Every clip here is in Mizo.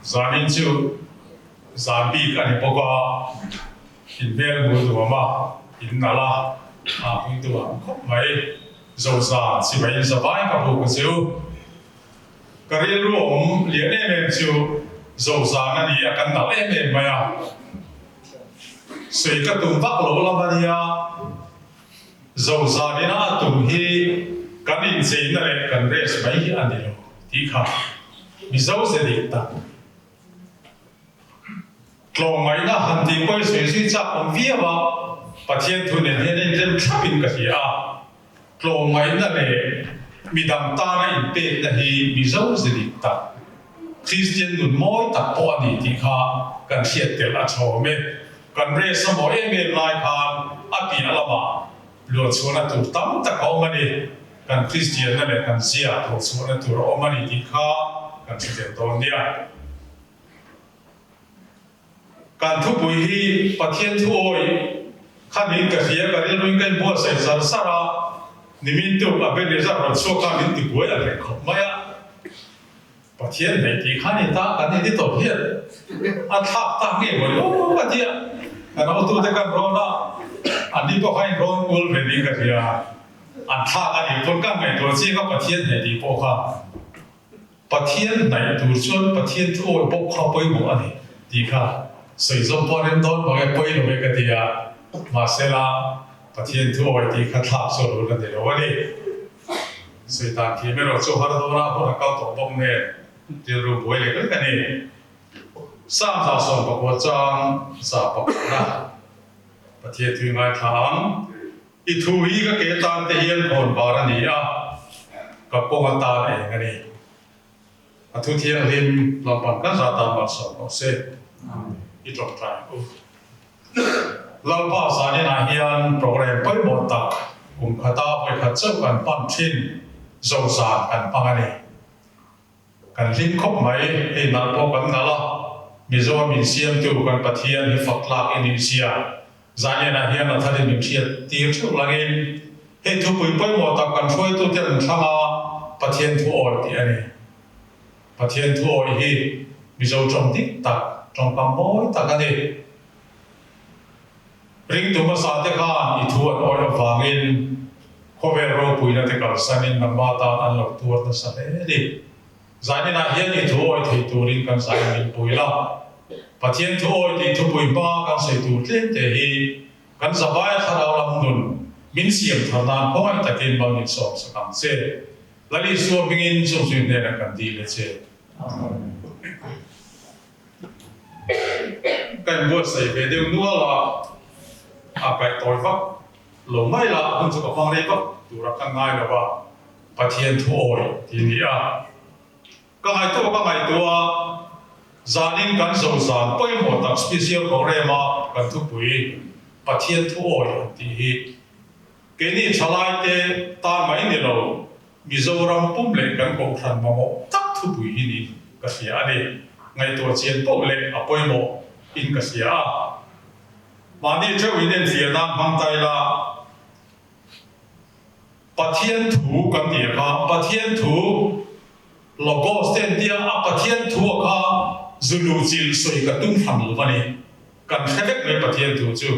Zanin chu zan bik a ni bawk a, in hmel hmuh nuam a, in nalh a, a pui duang khawp mai. Zozan chibai in zavai ka buk a chu. Ka rilru awm lian em em chu Zozan a ni a, kan nalh em em mai a. Sawi ka tum vak loh lam a nia. Zozan ina a tum hi kan incheina leh kan dress mai hi a ni lo tih kha Mizo ze dik tak. Tlawmngaihna han tih pawi sawi zui chak awm viau a, Pathian thu nen hian a inrem thlap in ka hria a. Tlawmngaihna leh midang tana inpekna hi Mizo ze dik tak, Kristian nun mawi tak pawh a ni tih kha kan hriat tel a tha awm e. Kan race a maw em em lai khan a piah lamah luahchhuahna tur tam tak a awm a ni. Kan Kristianna leh kan zia thawhchhuahna tur a awm a ni tih kha kan hre tel dawn nia. Kan thupui hi Pathian thu awi khanin ka hria, ka rilruin ka inbuatsaih zar zar a, nimin tuk Ebenezer rawn chhuak khan min tibuai a reng khawp mai a. Pathian hnaih tih khan i ta kan in i tawp hian a thlak ta nge maw ni aw ka tia, kan hotute kan rawn a, anni pawh kha in rawn kual ve niin ka hria, an thlak a nih pawn ka ngaihtuah chiang a Pathian hnaih tih pawh kha. Pathian hnaih tur chuan Pathian thu awi bawk kha pawimawh a ni tih kha sawi zawm pawh a rem dawn vang e pawi lo e ka ti a, mahsela Pathian thu awi tih kha thlak chu a lo la ni lo a ni. Sawi dan thiam erawh chu har dawna hun a kal tawh bawk nen rilru buai lek lek a ni. Psalm 119 chang 100 na Pathian thu i ngaithla ang. I thu hi ka ke tan te hian khawn var a ni a, ka kawng atan eng a ni. A thu thianghlim Lalpan kan zah tan malsawm rawh se. I tawngtai ang u. Lalpa zaninah hian program pawimawh tak kum khata vawikhat chauh kan hman thin zozan kan hmang a ni. Kan hlim khawp mai, hei nalh pawh kan nalh a, Mizoram min siamtu kan Pathian hi fak tlak i nih zia Zanianah hian a tharin min hriat tir theuh langin hei thupui pawimawh tak kan hruaitute an thlang a, Pathian thu awi tih a ni. Pathian thu awi hi Mizo tawng dik tak, tawngkam mawi tak a ni. Ringtu hmasa te khan i thu an awih avangin khawvel ropuina te kalsanin nangmah tan an lo tuar nasa hle a ni. Zaninah hian i thu awih thei turin kan zai min pui la. Pathian thu awih tih thupui hma kan sawi tur tlem te hi kan zavaia thlarau lam nun min siam thar nan khawngaih takin mal min sawm sak ang che. Lal Isua hmingin chung chu i hnenah kan dil e che. Amen. Ka inbuatsaih ve deuh nual a, a kaih tawi vak lo mai la, hun chu ka hmang rei vak tura ka ngai lo a, Pathian thu awi tih a ni a. Ka ngaihtuah ka ngaihtuah a, zanin kan zo zan pawimawh tak special program a kan thupui Pathian thu awi an tih hi keini thalaite tan mai ni lo, Mizoram pum leh kan kohhran mamawh tak thupui hi niin ka hria a ni. Ngaihtuah chian poh leh a pawimawh in ka hria a. Mahni theuh in enfiah nan hmang ta ila, Pathian thu kan tih a kha, Pathian thu Logos te an tia, a Pathian thu a kha zu luhchilh sawi ka tum hran lo a ni. Kan hre vek mai Pathian thu chu.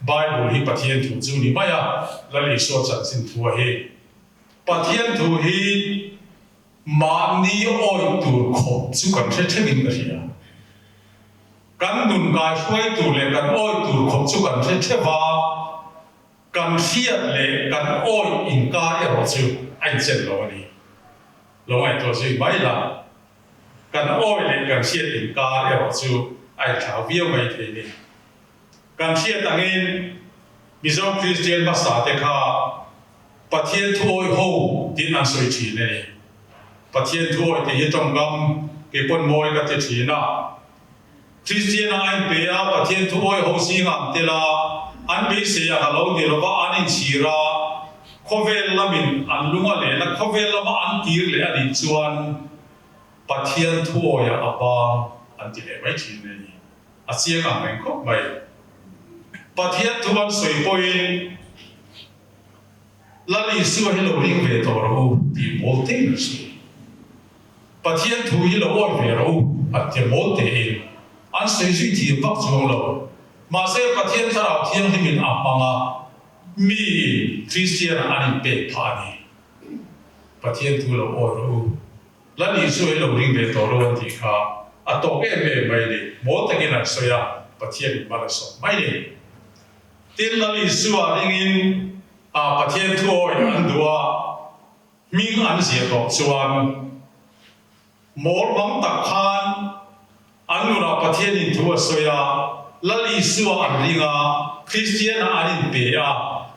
Bible hi Pathian thu chu ni mai a, Lal Isua chanchin thu a hi. Pathian thu hi mahni awih tur khawp chu kan hre theuhin ka hria. Kan nun kaihruai tur leh kan awih tur khawp chu kan hre theuh a, kan hriat leh kan awih inkar erawh chu a inchen lo a ni. Lo ngaihtuah zui mai la, kan awih leh kan hriat inkar erawh chu a inthlau viau mai thei ni. Kan hriat angin Mizo Kristian hmasa te kha Pathian thu awih ho tiin an sawi thin a ni. Pathian thu awih tih hi tawngkam kei pawn mawi ka ti thin a. Kristian a inpe a, Pathian thu awih ho zingah an tel a, an beisei ang a lo ni lova an inchhir a, khawvel lamin an lung a len a, khawvel lama an kir leh a nih chuan Pathian thu awihah a bang an ti leh mai thin a ni. A chiang ang reng khawp mai. Pathian thu an sawi pawhin Lal Isua hi lo ring ve tawh rawh u tih mawl teng an sawi. Pathian thu hi lo awi ve rawh u An ti mawl tein an sawi zui thiam vak chuang lo. Mahse Pathian Thlarau Thianghlimin a hmang a, miin Kristian-ah an inpek phah a ni. Pathian thu lo awi rawh u. Lal Isua hi lo ring ve tawh lo an tih kha a tawk em em mai ni. Mawl takin an sawi a, Pathianin mal a sawm mai ni. Tin, Lal Isua ringin a Pathian thu awi an duh a, hming an ziah tawh chuan mawl mang tak khan an nunah Pathianin thu a sawi a, Lal Isua an ring a, Kristianah an inpe a,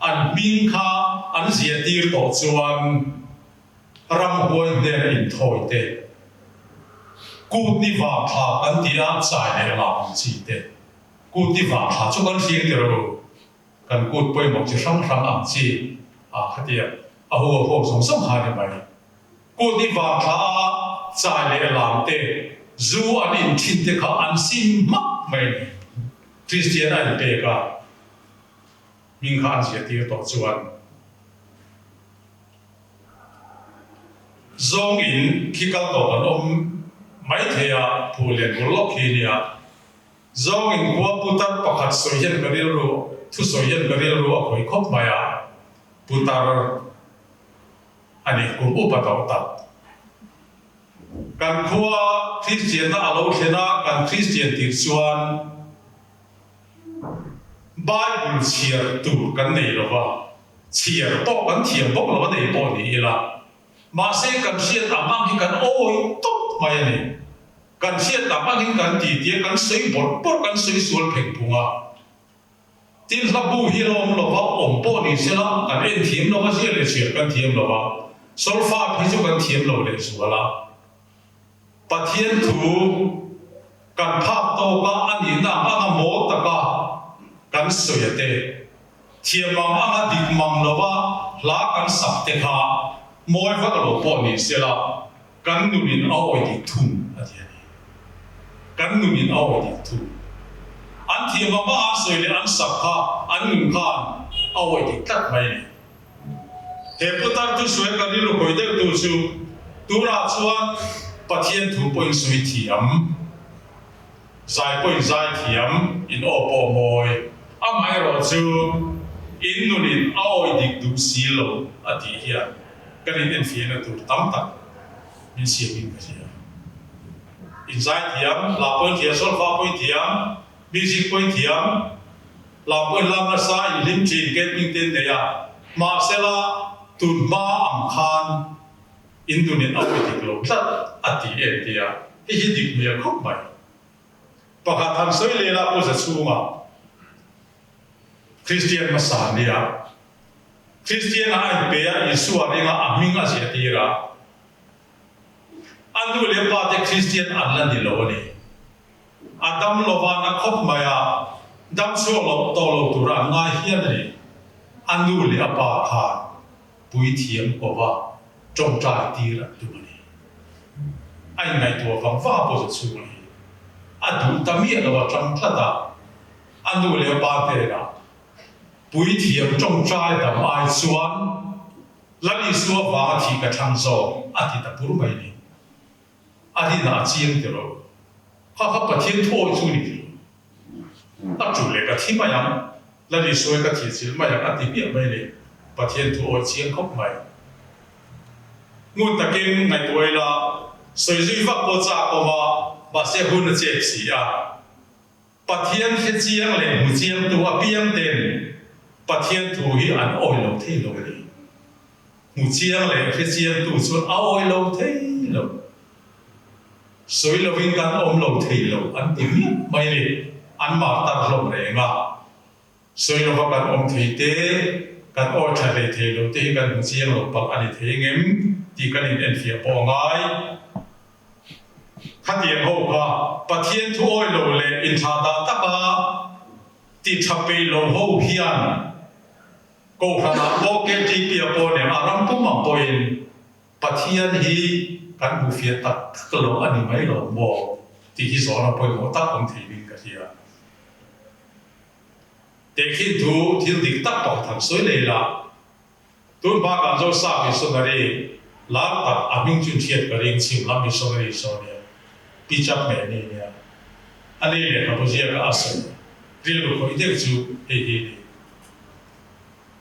an hming kha an ziah tir tawh chuan ramhuai hnena inthawi te, kut ni vang thla kan ti a, chai leh lam ang chi te, kut ni vang thla chu kan hriang tir ru. Kan kut pawimawh chi hrang hrang ang chi a khatia a hu a huam zawng zawng kha a ni mai. Kut i vang thla a chai leh lam te, zu an in thin te kha an sim hmak mai a ni. Kristian a inpek a, hming kha an ziahtir tawh chuan zawng in khi kal tawh kan awm mai thei a, phu lian bul lawk khi nia. Zawng in khua putar pakhat sawi hian ka rilru, thusawi hian ka rilru a khawih khawp mai a, putar a nih kum upa tawh tak. Kan khua Kristianna a lo thlen a, kan Kristian tir chuan Bible chhiar tur kan nei lo va, chhiar pawh kan thiam bawk lo a nei pawh ni ila, mahse kan hriat ang ang hi kan awi tawp mai a ni. Kan hriat tak angin kan ti tia kan sawi bawrh bawrh kan sawi sual pheng phung a. Tin hla bu hi a awm lo va, awm pawh ni se la kan en thiam lo va, ziah leh chhiar kan thiam lo va, solfa phei chu kan thiam lo leh zual a. Pathian thu kan phak tawk a, a nihna ang anga mawl taka kan sawi a te, thiam ang anga dik mang lo va hla kan sak te kha mawi vak lo pawh ni se la, Kan nunin a awi dik thung a ti a ni. Kan nunin a awi dik thung. An thiam ang a an sawi leh an sak kha an nun khan a awi dik tlat mai a ni. He putar thusawi kan rilru kawi deuh tu chu tunah chuan Pathian thu pawhin sawi thiam. Zai pawhin zai thiam in aw pawh mawi. Amaherawh chu in nunin a awi dik duh si lo a tih hian kan in enfiahna tur tam tak min siam in ka hria. In zai thiam, hla pawhin thiam, solfa pawhin thiam, music pawhin thiam, hla pawhin lam nasa, in hlim thin, camping te in nei a, mahsela tun hma ang khan In nunin a awi dik lo tlat a ti em tia hei hi dik hmel khawp mai. Pakhat han sawi leh la Pu Zachhunga Kristian hmasa nia Kristian a inpe a Isua ringa a hming a ziah tir a a nu leh pa te Kristian an la ni lo a ni. A dam lova na khawp mai a dam chhuak loh tawh lo tura an ngai hial a ni. A nu leh a pa khan Puithiam kova tawngtai tir an tum a ni. A inngaihtuah vang vang a pawh chu chhung a hi. A duh ta miah lo a tang tlat a, a nu leh a pa hnenah Puithiam tawngtai dam ai chuan Lal Isua vanga thih ka thlang zawk a ti ta pur mai a ni. A rinah a chiang tiraw? Kha kha Pathian thawi chu ni tiraw? A tu leh ka thi mai ang, Lal Isua ka thih chilh mai ang a ti hmiah mai ni. Pathian thu awi chiang khawp mai. Ngun takin ngaihtuah ila, sawi zui vak pawh chak awm a, mahse hun a chep si a. Pathian hre chiang leh hmu chiangtu apiang ten Pathian thu hi an awi lo thei lo a ni. Hmu chiang leh hre chiangtu chuan a awi lo thei lo. Sawi lovin kan awm lo thei lo an ti miah mai ni. An martar hlawm reng a. Sawi lova kan awm thei te, kan awi tha hlei thei lo te hi kan hmu chiang lo palh a ni thei ngem tih kan in enfiah pawh a ngai. Khatiang ho kha Pathian thu awi lo leh inthlahdah taka ti tha peih lo ho hian Kohhranah pawh KTP-a pawh nen a ram pum ang pawhin Pathian hi kan hmu fiah tak tak lo a ni mai lo maw tih hi zawhna pawimawh tak awm thei ding ka hria. Tehkhin thu thil dik tak pakhat han sawi leh ila, tun bakah Zosa missionary lar tak a hming chu hriat ka ring chhim lam missionary saw nia. Pi Chapman-i nia. Ani lehkhabu ziaka a sawi rilru khawih deuh chu hei hi a ni.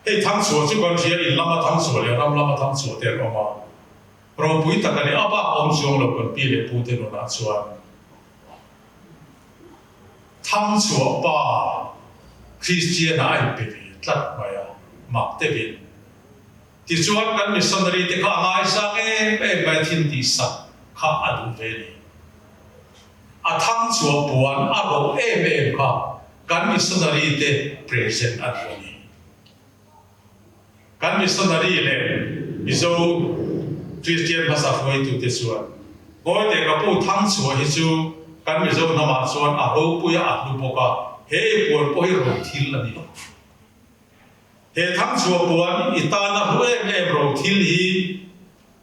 Hei thangchhuah chu kan hria, in lama thangchhuah leh ram lama thangchhuah te an awm a. Ropui tak a ni, a bak awm chuang lo kan pi leh pu te nunah chuan. Thangchhuah pa Kristian-a a inpe ve tlat mai a, mak deuhin. Tichuan kan missionary te kha a ngaisang em em mai thin tih sak kha a duh ve ni. A thangchhuah puan a roh em em kha kan missionary te present a duh a ni. Kan missionary leh Mizo Kristian hmasa hruaitute chuan Ngawite ka pu thangchhuah hi chu kan Mizo hnamah chuan a ropui a a hlu bawk a, he i puan pawh hi ro thil a ni. He thangchhuah puan i tana hlu em em ro thil hi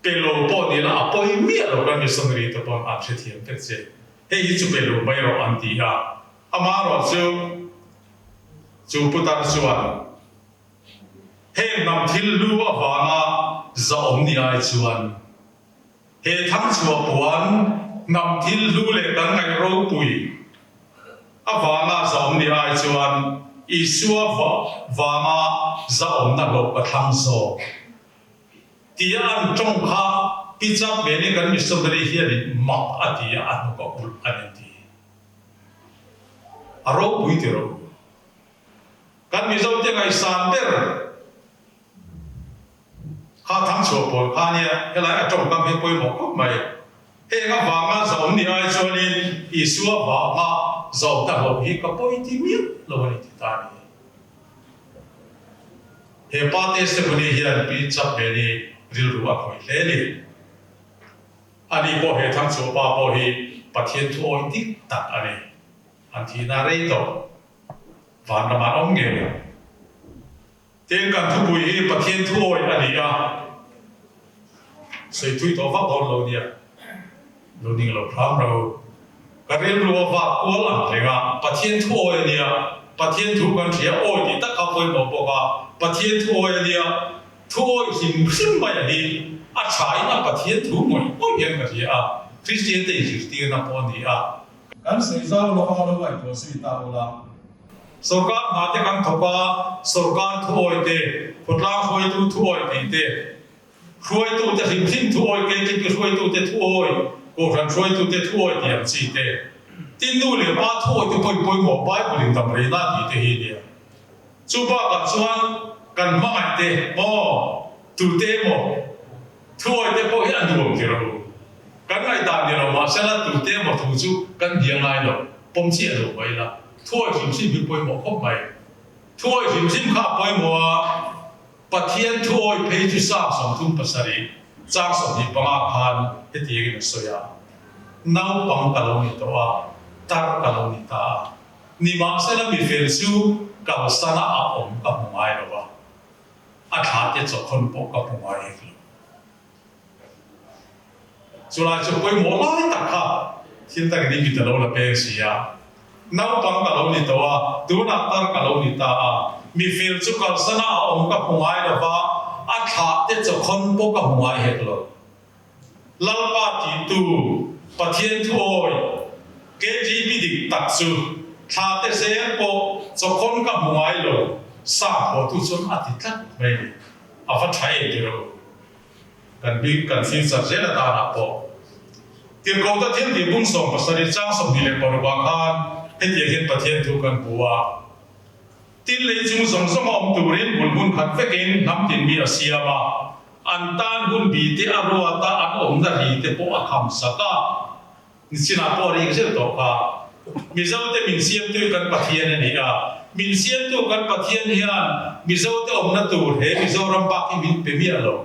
pe lo pawh ni la a pawi miah lo kan missionary te pawn an hrethiam vek che. Hei hi chu pe lo mai rawh an ti a. Amaherawhchu chu putar chuan heng hnam thil hlu avanga zahawm ni ai chuan he thangchhuah puan hnam thil hlu leh kan ngaih ropui avanga zahawm ni ai chuan Isua vanga zahawmna hlawh ka thlang zawk tia an tawng kha Pi Chapmeni kan missionary hianin mak a ti a, a hnuk a ulh a ni ti. A ropui ti rawh u. Kan Mizote ngaihsan ber kha thangchhuah pawl kha nia, helai a tawngkam hi pawimawh khawp mai. Heng avanga zawm ni ai chuanin Isua vanga zawm ta hlauh hi ka pawi ti miah lo a ni ti ta a ni. He pa testimony hian Pi Chapmeni rilru a khawih hle a ni. Ani pawh he thangchhuah pa pawh hi Pathian thu awih dik tak a ni. An thihna rei tawh. Vanram an awm ngei ang. Tin, kan thupui hi Pathian thu awih a ni a. Sawi thui tawh vak dawn lo nia. Lo ning lo hram ro. Ka rilru a vak kual ang reng a, Pathian thu awih a nia. Pathian thu kan hria awi tih tak kha pawimawh bawk a. Pathian thu awih a nia. Thu awih hlim hlim mai a hi a thain a Pathian thu ngawih ngawih hian ka hria a, Kristian te inzirtirna pawh a ni a. Kan sawi zau lova lo ngaihtuah zui ta ula. Sorkar hna te kan thawk a, sorkar thu awih te, khawtlang hruaitu thu awih tih te, hruaitu te hlim hlim thu awih, KTP hruaitu te thu awih, Kohhran hruaitu te thu awih tih ang chi te, tin nu leh pa thu awih te pawhin pawimawh Bible in dam reina tih te hi nia. Chu bakah chuan kan hmangaih te maw, tute emaw, thuawi te pawh hi a nuam ti rawh u. Kan ngaihdan ni lo mahsela tute emaw thu chu kan bia ngai lo, pawm chiah lo mai ila. Thuawi hrim hrim hi pawimawh khawp mai. Thuawi hrim hrim kha a pawimawh a, Pathian thuawi phei chu Psalm 37, chang 25 khan hetiangin a sawi a, Naupang ka lo ni tawh a, tar ka lo ni ta a. Nimahsela mi fel chu kalsana a awm ka hmu ngai lo a, a thla te chawkhawn pawh ka hmu ngai hek lo. Chulai chu pawimawh lai tak kha thil takin i mit a lo la peng si a, naupang ka lo ni tawh a, tunah tar ka lo ni ta a, mi fel chu kalsana a awm ka hmu ngai lo va, a thla te chawkhawn pawh ka hmu ngai hek lo. Lalpa tihtu Pathian thuawi KGB dik tak chu thla te zel pawh chawkhawn ka hmu ngai lo, sa phuahtu chuan a ti tlat mai ni. A va tha em tih rawh u. Kan bik kan future zel atanah pawh. Tirhkohta thil tih bung 17 chang 26 ah khan hetiang hian Pathian thu kan hmu a. Tin lei chung zawng zawng a awm turin bul hmun khat vekin hnam tin mi a siam a. An tan hun bi te a ruat a, an awmna ri te pawh a kham sak a. Nichinah pawh a rik zeuh tawh kha. Mizote min siamtu hi kan Pathian a ni a. Min siamtu kan Pathian hian Mizote awmna tur he Mizoram bak hi min pe miah lo.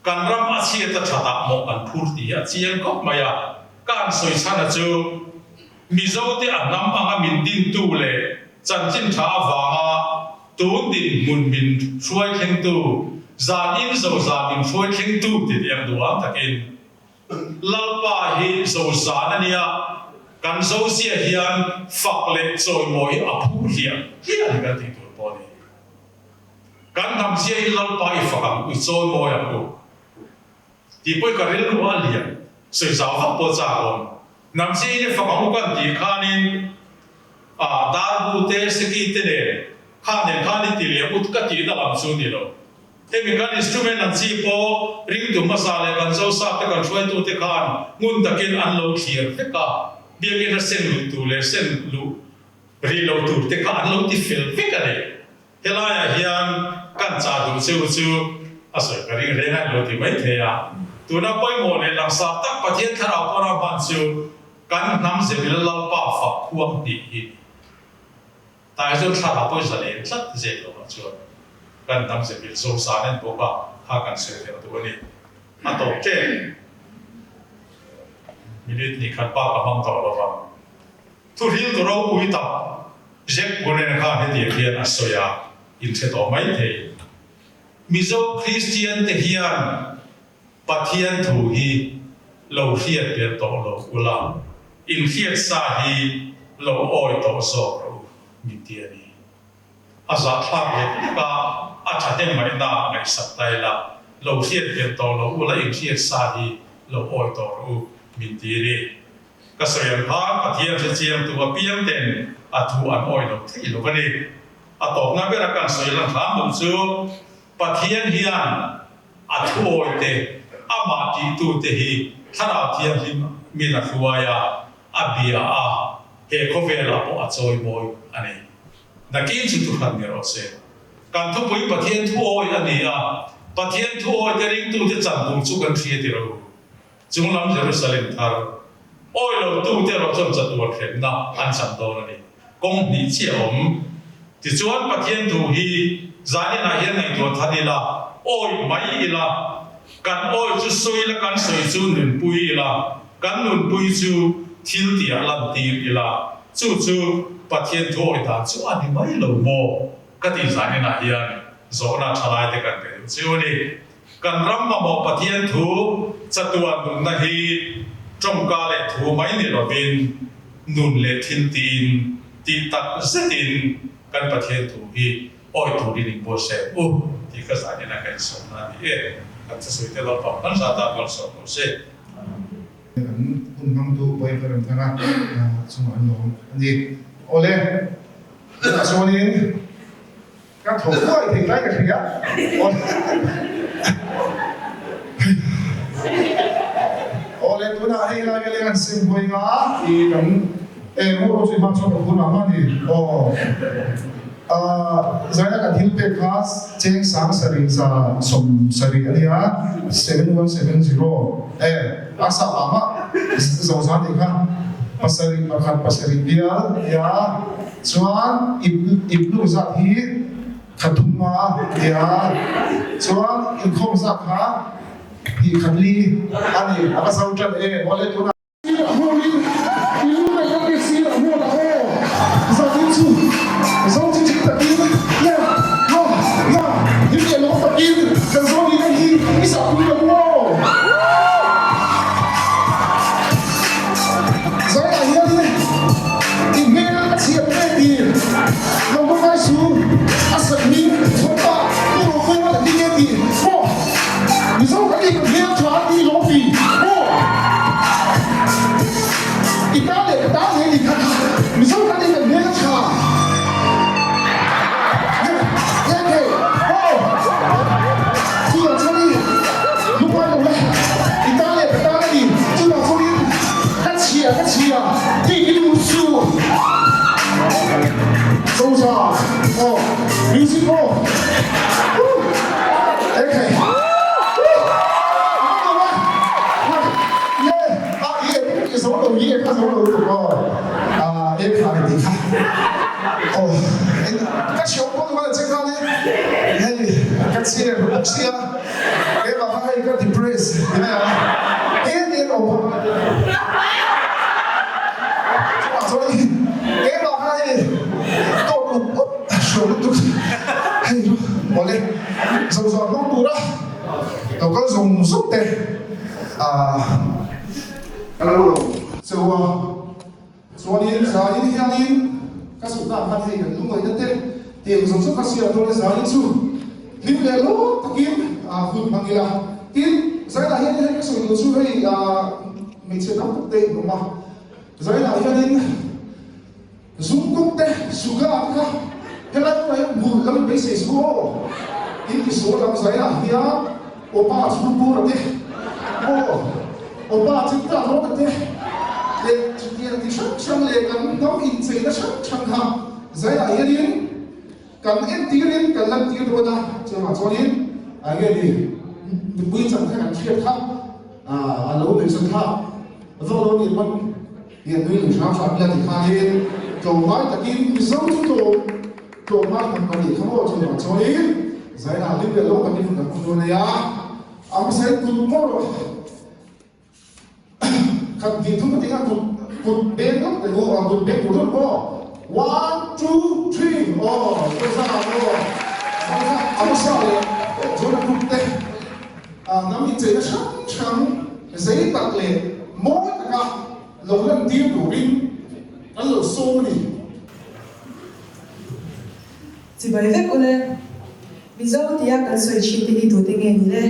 Kan ram a chhiat a that ah mawh kan phur tih hi a chiang khawp mai a. Ka han sawi chhan a chu Mizote a hnam anga min dintu leh chanchin tha avanga tun dinhmun min hruai thlengtu, zan in zo zan min hruai thlengtu ti tih ang duh ang takin Lalpa hi zo zan a nia, kan zo zia hian fak leh chawimawi hi a phu hliah hliah a ni kan tih tur pawh a ni. Kan hnam zia hi Lalpa i fak ang u, i chawimawi ang u tih pawh hi ka rilru a lian, sawi zau vak pawh chak awm. Hnam zing i fak ang u kan tih khanin a darbu te, seki te nen kha nen khan i ti liam ut ka tihna lam chu ni lo. Hemi kan instrument ang chi pawh ringtu hmasa leh kan Zosap te kan hruaitute khan ngun takin an lo thlir vek a, biakina sen luh tur leh sen luh rih lo tur te kha an lo ti fel vek a ni. Helaiah hian kan chah duh cheu chu a sawi ka ring reng a ni lo ti mai thei a. Tuna pawimawh leh langsar tak Pathian thlarau pawna hman chu kan hnam zemila Lalpa fak khuang tih hi ni. Tlai chuan thlarau pawh zalen tlat zet lovah chuan kan hnam zemil Zosan en bawk a, kha kan sawi tel duh a ni. A tawp ṭep. Minute hnih khat bak a hmang tawh lovang. Thuhriltu ropui tak Jack Bonen khan hetiang hian a sawi a, inhre tawh mai thei. Mizo Kristian te hian Pathian thu hi lo hriat belh tawh lo ula, in hriat sa hi lo awi tawh zawk rawh u, min ti a ni. A zahthlak lek lek a, a thahnemngaihna ngaihsak ta ila, lo hriat belh tawh lo ula, in hriat sa hi lo awi tawh rawh u, min ti a ni. Ka sawi ang khan Pathian hrechiangtu apiang ten a thu an awi lo thei lo a ni. A tawpna bera kan sawi lan hram duh chu Pathian hian a thuawi te, amah tihtu te hi Thlarau Thianghlim min a hruai a, a bia a, he khawvelah pawh a chawimawi a ni. Nakin chu thuhran ni rawh se. Kan thupui Pathian thuawi a ni a, Pathian thuawi te ringtute chan tur chu kan hria ti ro. Chunglam Jerusalem thar awi lo tute erawh chuan chatuan hremna an chan dawn a ni. Kawng hnih chiah a awm. Tichuan Pathian thu hi zaninah hian ngaihtuah thar ila, awi mai ila, kan awi chu sawi ila, kan sawi chu nunpui ila, kan nunpui chu thil tihah lantir ila, chu chu Pathian thu awi dan chu a ni mai lo maw? Ka tih zaninah hian zawhna thalaite kan pe duh chiu a ni. Kan ram mamawh Pathian thu chatuan nunna hi tawngka leh thu mai ni lovin nun leh thil tiin tih tak zetin kan Pathian thu hi awi turin in buatsaih ang u tih ka zah ina ka insawmna a ni e. Kan thusawi te Lalpa kan zah ta malsawm rawh se. Kan hun hmangtu Upa Ivan Ramthanga chungah an lawm a ni. Awle, tunah chuanin. Ka tho huai thei lai ka hria. Awle tunah hei lai vel hian sim hawi nga i kan e mu rawh chu i hmang chhuak ka phur mah mah ni aw. Zaina kan thil pek kha cheng 7170 a nia 7170 e a sa mah mah zo zan tih kha pasarih pakhat pasarih bial nia. Chuan ip ipnu zat hi kha thum a nia, chuan inkhawm zat kha hnih khat li a ni, a va zo tan em awle tunah. Sir a hmuhin i lu leh ka ke sir a hmuh lah aw zanin chu zo chi thin takin ya ha ya hlim leh lawm takin kan zo nihna hi i sahpui lo aw. Zaiah hianin i hmel a chhiat nge ti lo va ngai su, a sakhming chhawmpa pu Rokunga la ti nge ti maw? Mizo kan nih kan hmel tha a ti lo ti maw? I ta leh ka ta ngei ni kha kha Mizo kan nih kan hmel tha nge thei maw? Chutah chuanin lungngai lo la, i ta leh ka tan a ni. Chutah chuanin ka chhia ka chhia tih i duh chu Zoza aw music aw Woo ekhei Woo a va nuam a Ye a ye i zo lo ye ka zo lo lutuk aw a ekhai tih kha aw ka chhiawm pawh duh a che khan e. Hei ka chair bawk sia, keimah kha hei ka depress ti mai ang, en en awm kha chungah chuan keimah kha hei tawt up up hruai lutuk hei chu awle zo zawh hmang tura lo kal zawng zawng te ah ka lo lo cheu a. Chuanin zain hianin ka suhna ah khan hei kan lungaihna te tiang zawng zawng kha siam dawn e zain chu hlim leh lawm takin hun hmang ila. Tin, zainah hian hei ka sawi duh chu hei hmeichhe tam tak te in awm a. Zainah hianin Zungkuk te, Suga te kha helai hmunah hian hmuh lo in beisei suh aw. In ti sual ang Zainah hian Opa Chhungpura te aw, Opa Chita Rawta te leh chutiang ti hrang hrang leh kan hnam incheina hrang hrang kha Zainah hianin Kan entirin kan lantir dawn a, chuvang chuanin a nge ni mipui chang kha kan hriat kha a lo nuih zat kha vak lo nih pawn hian nui lui hram hram ila ti khanin tlawmngai takin Mizo chu tlawm tlawmngai hnam kan nih kha maw chuvang chuanin Zaina hlim leh lo takin hun kan hmang dawn ania a hmasa in kut ngawr Khat hnih thum atinga kut kut beng ngawt teh u kut beng tur deuh maw one two three aw Zosa aw Zosa Amosa leh Jona group te hnam incheina hrang hrang zei tak leh mawi taka lo lantir turin kan lo sawm a ni. Chibai vek ule. Mizo tia kan sawi thin te hi tute nge ni le?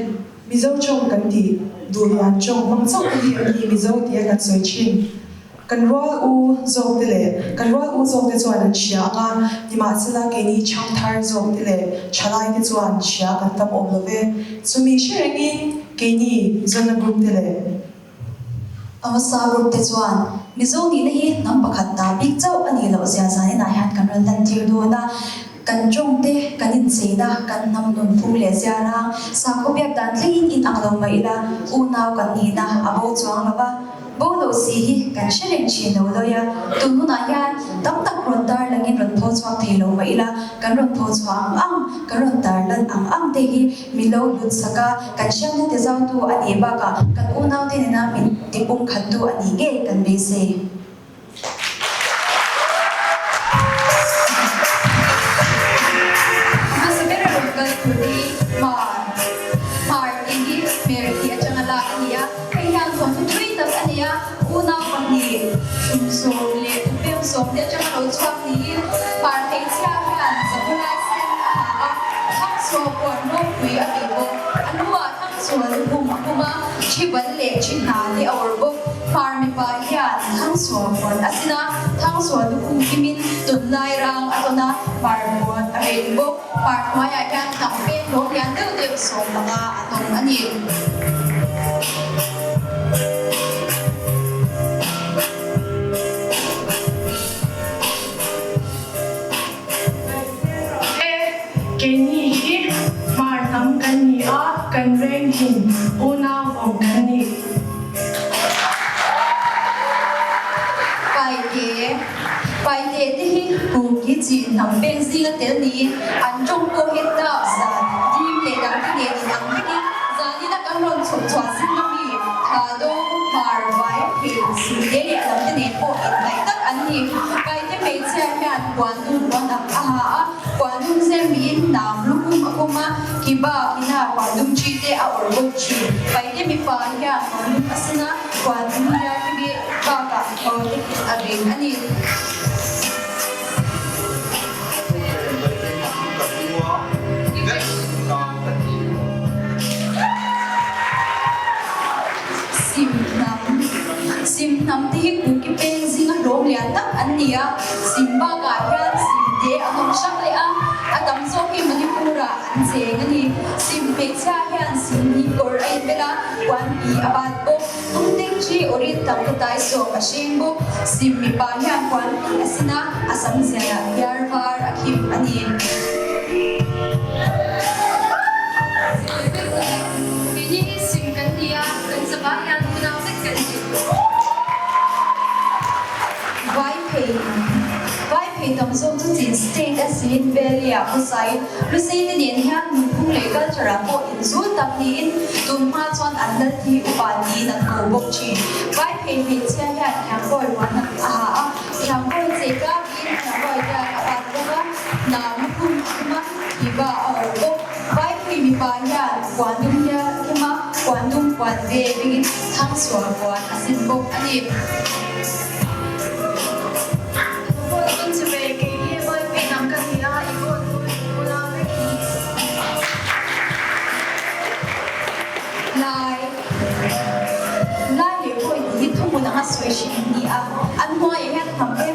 Mizo tawng kan tih duh lian tawng hmang chauh te hi an ni Mizo tia kan sawi thin. Kan rual u zawk te leh kan rual u zawk te chuan an hria ang a, nimahsela keini chhang thar zawk te leh thalai te chuan hria kan tam awm lo ve. Chumi hre rengin keini Zona group te leh. A hmasa group te chuan Mizo nihna hi hnam pakhat ta bik chauh a nih loh zia zaninah hian kan rawn lantir dawn a, kan tawng te, kan incheina, kan hnam nunphung leh ziarang, sakhaw biak dan thlengin in ang lo mai ila unau kan nihna a bo chuang lo va. Bo loh si hi kan hre reng thin lo lawi a, tun hunah hian tam tak rawn tar langin rawn thaw chhuak thei lo mah ila kan rawn thaw chhuah ang ang, kan rawn tar lan ang ang te hi Min lo hlut sak a, kan hriatna ti zautu a nih bakah kan unaute nena min ti pumkhattu a nih ngei kan beisei. Hmasa ber a rawn kal tur te hi Hmar, Hmar tih hi hmer tih atanga lak a ni a, hei hian thawnthu thui tak a nei a, unau pahnih thumsawm leh thupemsawm te atanga lo chhuak niin Hmar hmeichhia hian Zakulai sen a ha a, Thangsual puan ropui a bih bawk. A hnuah Thangsual lukhum a khum a, thi bal leh thi hna te a awrh bawk. Hmar mipa hian Thangsual puan a sin a, Thangsual lukhum kimin tunlai rang a tawn a, Hmar puan a ren bawk. Hmar hnuaiah hian hnam peng hlawm lian deuh deuh 15 an awm a ni. E, keini hi Hmar hnam kan ni a, kan veng thin unau awm kan ni. Paite, Paite te hi Kuki chin hnam peng zinga tel niin an tawng pawh hi tlak zan dim leh dang te nen in ang vekin zanin a kan rawn chhuk chhuah zinga mi Thado, Hmar, Vai, Phei, Sinte leh a dang te nen pawh inhnaih tak an ni. Paite hmeichhia hian puan dum puan ang a ha a, puan dum zem miin nam lukhum a khum a, kiba kina puan dum chi te a awrh bawk thin. Paite mipa hian puan dum a sin a, puan dum hian hemi bakah kawr te a ring a ni. Sim hnam Sim hnam te hi Kuki peng zinga hlawm lian tak an ni a, Sim bakah hian Sim te an awm hrang leh a, a tam zawk hi Manipur-ah an cheng a ni. Sim hmeichhia hian Sim hi kawr a inbel a, puan pi a bat bawk. Tumteng chi awrin tam te tai sawm a hreng bawk. Sim mipa hian puan pi a sin a, a sam zialah biar var a khim a ni. Keini hi sim kan ni a, kan zavai hian unau vek kan ni. Vai phei Vai phei tam zawk chu chin state a siin valley ah khawsai Lusei te nen hian nunphung leh culture ah pawh inzul tak niin tun hma chuan an lal thi upa tiin an ko bawk thin. Vai phei hmeichhia hian thiangkawi ruan a ha a, thiangkawi che tlakin thiangkawi hian a bat bawk a, nam lukhum a khum a, kiba a awrh bawk. Vai phei mipa hian puan dum hial a khem a, puan dum puan ve bengin thangsual puan a sin bawk a ni. Vote in chu ve kei hi vai phei hnam ka ni a, i vote pawh i phu la vek hi. Lai Lai leh pawh i tih hi thuhmun anga sawi hrim an ni a.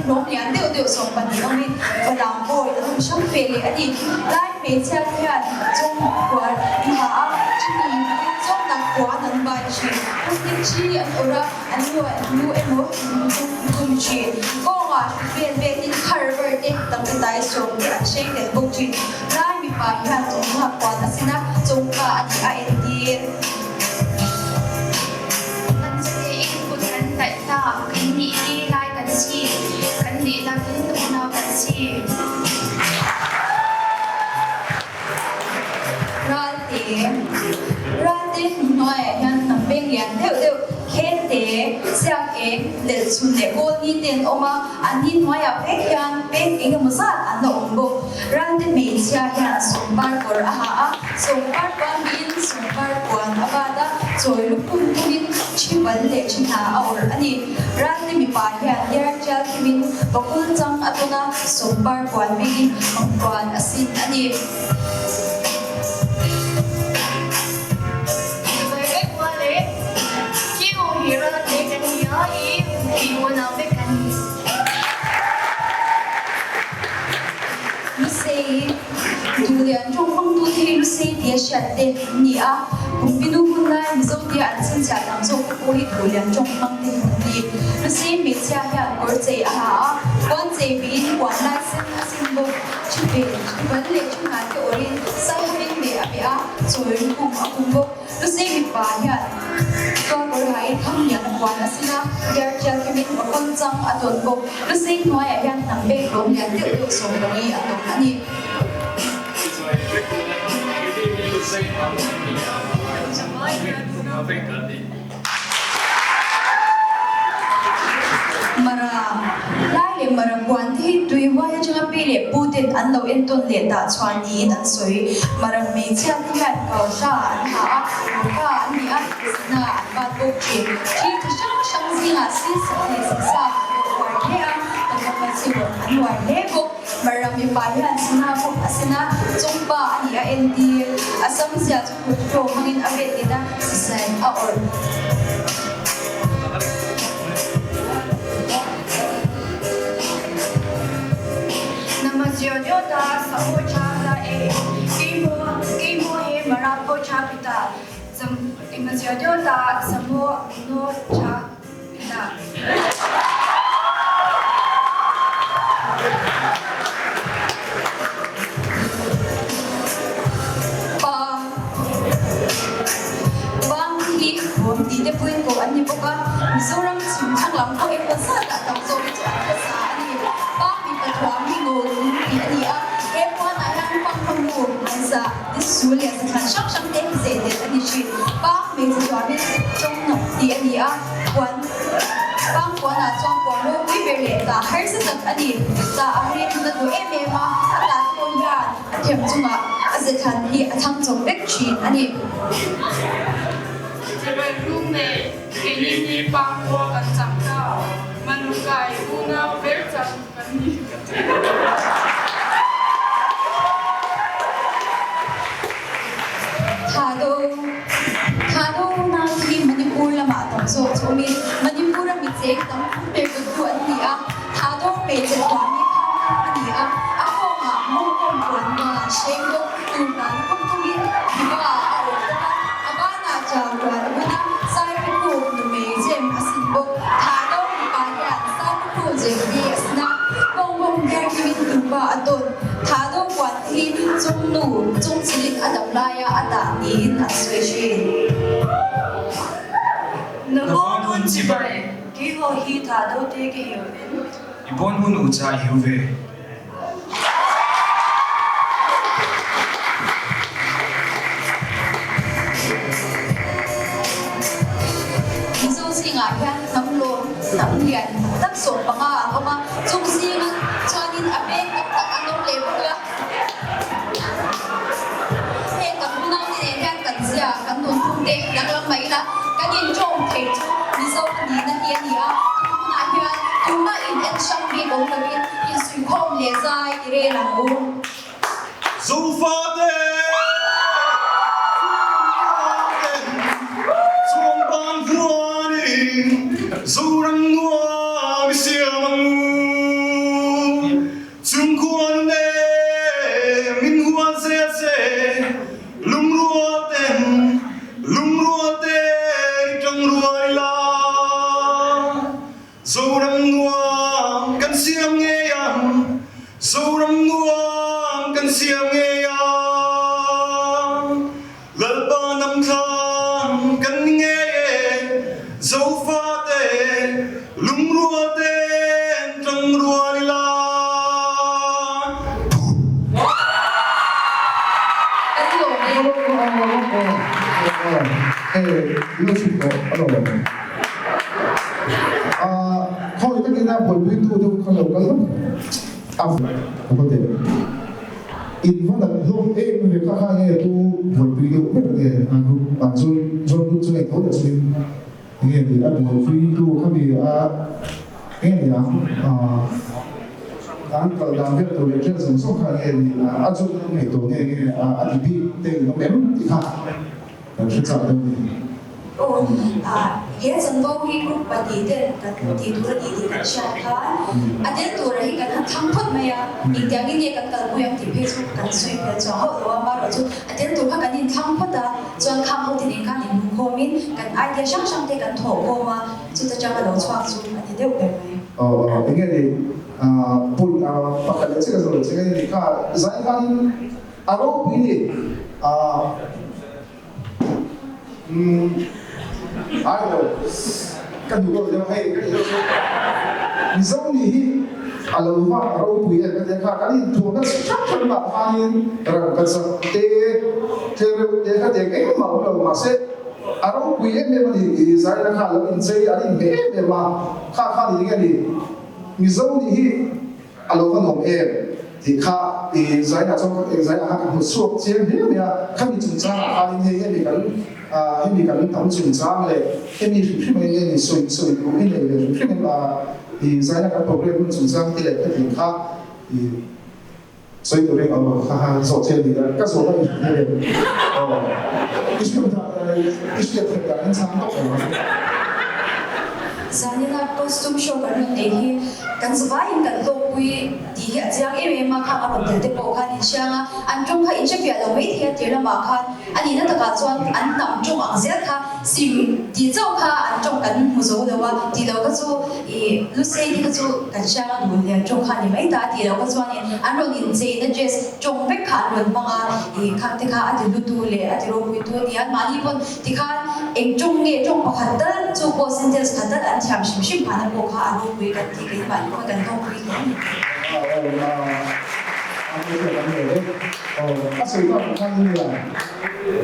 hlawm lian deuh deuh 12 awmin Falam bawi an awm hrang ve leh a ni. Lai hmeichhia te hian chawng puan an ha a, chumi chawngnak puan an bai thin. Pumhnih thi an awrh a, an lu ah lu emaw an tum thin. Kawngah hri vel vetin khar var te, tangkatai sawm te an hreng tel bawk thin. Lai mipa hian chawnghnah puan a sin a, chawngka a nih a entir. Kan chate in kut kan tlaih ta, kan nih hi lai kan si, kan dihlak in unau kan si. Ralte, Ralte hnuaiah hian hnam peng lian deuh deuh Khelte, Siak eng, Lelchhun leh Kawlni te an awm a, an ni hnuaiah vek hian peng eng emaw zat an la awm bawk. Ralte hmeichhia hian sawmpar kawr a ha a, sawmpar puan biin sawmpar puan a bat a, chawi lukhum pumin thi bal leh thi hna a awrh a ni. Ralte mipa hian diar tial khimin pakul chang a tawn a, sawmpar puan bengin puan a sin a ni. Sawi vek hma leh Kiu hi Ralte kan ni a, i i unau vek kan ni. Lusei, Duhlian tawng hmangtu te hi Lusei tia hriat te an ni a, Kumpinu hun lai Mizo tia an chhinchhiah tam zawk te pawh hi Duhlian tawng hmang te hi an ni. Lusei hmeichhia hian kawr chei a ha a, puan chei biin puan lai sen a sin bawk. Thi ve, thi bal leh thi hna te awrhin Saihavin meh a meh a, chawi lukhum a khum bawk. Lusei mipa hian tual kawr hain Thanglian a puan a sin a, diar tial khimin Pakhawn chang a tawn bawk. Lusei hnuaiah hian hnam bek lawm lian deuh deuh 15 a tawn a ni. Mara, Lai leh Mara puan te hi tui huai atanga pi leh pu ten an lo entawn leh dah chhuah niin an sawi. Mara hmeichhia te hian kauhla an ha a, ruka an ni a, zina an bat bawk thin. Thil chi hrang hrang zingah silsak leh sisa an lo uar hle a, tawngkam chu an uar hle bawk. Mara mipa hian sina pawh a sin a, chawngpa a ni a entir. A sam zia chu kut hlawh hmangin a vet in a sisain a awrh. Namazionyota Saho Cha La E Keimo Keimo He Mara Po Cha Pita Zam Namazionyota Samo No Cha Pa Bang hi bawm tih te pawhin koh an ni bawk a, Mizoram chhim thlang lam pawh emaw zatah tam zawk hi chu an hmasa a ni. Pa mipa thuam hi ngawlung tih a ni a, he puanah hian pangpangnu, hmaizah, Tisu leh zahlan hrang hrang te hi zeh tel a ni thin. Pang hmeichhe chuanin tawnghnawk tih a ni a, puan pang puanah chuan puan ropui ber leh tah harsa tak a ni. Tah a rin na duh em em a, a tah pawh hian a them chungah a zethlan hi a thang chawp vek thin a ni. Chibai rum nei keini hi pang khua kan chang ta, Manukai unau ber chang kan ni ka ti. Thado, Thado unau hi Manipur lamah tam zawk chu awmin Manipur a mi cheng tam pum ber tu an ni a. Thado hmeichhe thuami khan tam a ni a, a kawngah mawngkawm puan mual an hreng bawk. Tunhna lukhum tumin Hiva a awm bawk a, a banah chau rual a bun a, Saipukuk numei jem a sin bawk. Thado mipa hian Saipukuk jem hi a sin a, Mawngkawm diar kimin tupa a tawn. Thado puan te hi chungnu chungchilin a dam laia a tah niin an sawi thin. Na bawn hun chibai, kei ho hi thado te ka hiu ven. I bawn hun u cha i hiu ve. Mizo zingah hian hnam lawm, hnam lian tak 15 an awm a, chung zinga chuanin a peng tam tak an awm leh bawk a. Heng kan unaute nen hian kan zia, kan nunphung te danglam mai ila, kan inṭawm thei chu Mizo nihna hi a ni a, tun hunah hian tumah in en hrang bik awm lovin insuihkhawm leh zai i rel ang u. Zofate Chhungte Chawngban vuanin Zoram nuam i siam ang u. nuam kan siam ngei ang, Zoram nuam kan siam ngei ang. Lalpa hnam thlang kan ni ngei e, Zofate lungrual ten tangrual ila. Kan lawm e. Khawi takin a buaipuitu deuh kha lo kal a ka ti. In va nat hlawm em ve kha kha nge tu buaipui deuh ber nge a group ah chuan join group chu engtho leh chuin nge ni a buaipui tu kha mi a nge ni ang an kal dan vel tur leh vel zawng zawng kha nge ni a join na ngei tawh nge nge a ti bik te in awm em tih kha kan hre chak deuh a ni. Aw, he chanvo hi group pahnihten kan tih tur a ni tih kan hriat khan a tel tura hi kan han thlang phawt mai a, engtiangin nge kan kalpui ang tih phei chu kan sawi fel chuang hauh lo a, amaherawhchu a tel tur kha kan inthlang phawt a, chuan khang ho te nen khan inhmukhawmin kan idea hrang hrang te kan thawhkhawm a, chuta tanga lo chhuak chu a ni deuh ber mai. Aw, enge ni, point pakhat leh chiah ka zawh leh chiah a ni kha, zai khanin a ropui ni. Umm ai lo ka duh deuh deuh hei ka tih deuh chu Mizo nih hi a lo va ropui em ka tia kha kan inthuamna chi hrang hrang lah khanin rangkachak te tlereuh te kha tiang engmah awm lo mahse a ropui em em a ni i zaina kha a lo inchei an inhmeh em em a kha kha ni enge ni Mizo nih hi A lo va nuam em? tih kha i zainah chuan ka eng zainah khan ka hmu chhuak chiang hle mai a, khami chungchangah khanin hei hemi kan hemi kan tam chungchang leh hemi hrim hrim angin nge ni sawi sawi duh i nei ve hrim hrim em a, i zaina kan program hun chungchang te leh hetiang kha i sawi turin a awm kha kha zawh che a ni a, ka zawh a i hria em? Aw i hriat dan i hriat theih danin chhang tawp lo ang. Zanina costume show kan rawn nei hi kan zavaiin kan hlawkpui tih hi a chiang em em a, khang a rawn tel te pawh khan in hriang a, an tawng kha in hrefiah lo mai thei a tir lamah khan a nihna takah chuan an hnam tawng ang zel kha sim tih chauh kha an tawng kan hmu zo lo a, tih loh kha chu ih Lusei te kha chu kan hriang a duh lian tawng kha a ni mai ta a tih loh kha chuanin an rawn incheina dress tawng vek kha an rawn hmang a, ih khang te kha a ti hlutu leh a ti ropuitu a ni a, mahni pawn Tikhan eng tawng nge tawng pakhat tal chu pawh sentence khat tal an thiam hrim hrim phahna pawh kha a ropui kan tih keimah in pawh kan hlawkpui hle a ni. A sawi tak khan nia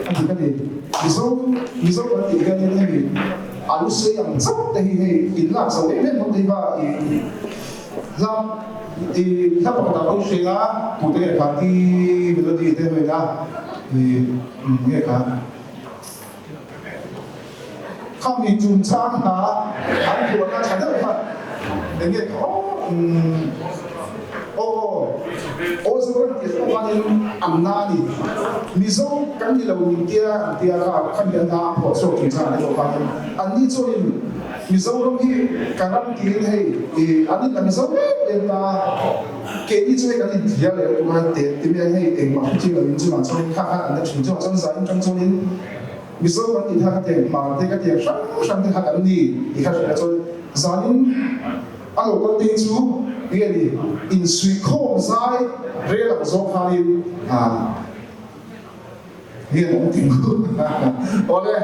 a ti ka ti Mizo Mizo kan tih hianin hemi a lu sei ang chauh te hi hei in lak zo em em hawn te hi va i hla i hla pakhat ah pawh i hria a tute nge kha ti melody te ho ina i nge kha Khami chungchang hna an buatna tha deuh kha eng nge kha aw umm aw aw Zoram tih pawh khanin an na a ni. Mizo kan ni lo min tia an tia kha khami an hna a phuah chhuak chungchang an ni pawh khanin anni chuanin Mizoram hi ka ram tiin hei ih an inla Mizo em em ta a, keini chu hei kan inthiar leh lutuk a te ti mai a hei engmah hre chiang lovin chungah chuanin kha khan an la thin chungah chuan zain tang chuanin Mizo kan tih kha ka tiang hmar te ka tiang hrang hrang te kha kan ni tih kha hrilh a chuan zanin a lo kal te hi chu enge ni insuihkhawm zai rel ang zawng khanin ah Hian an ti ngut a. Awle,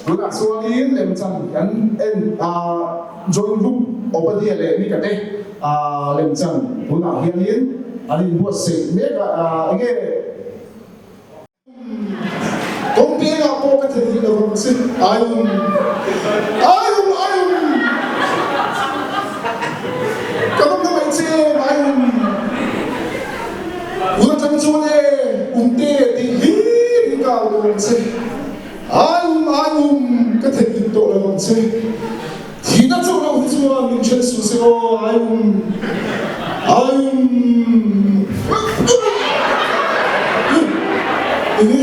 tunah chuanin lemchan kan en a, joint group Obadia leh Mika te lemchan tunah hianin an inbuatsaih mek a, enge kawngpengah pawh ka theihnghilh lo vang che, aium, aium, aium, ka va hmangaih che em, aium. Hun atang chuan e, Umte tih hlir hi ka au tawh ang che. Ai um, ai um, ka theihnghilh tawh lo ang che. Thihna chauh loh hi chuan min then suh se aw, ai um, ai um. Enge,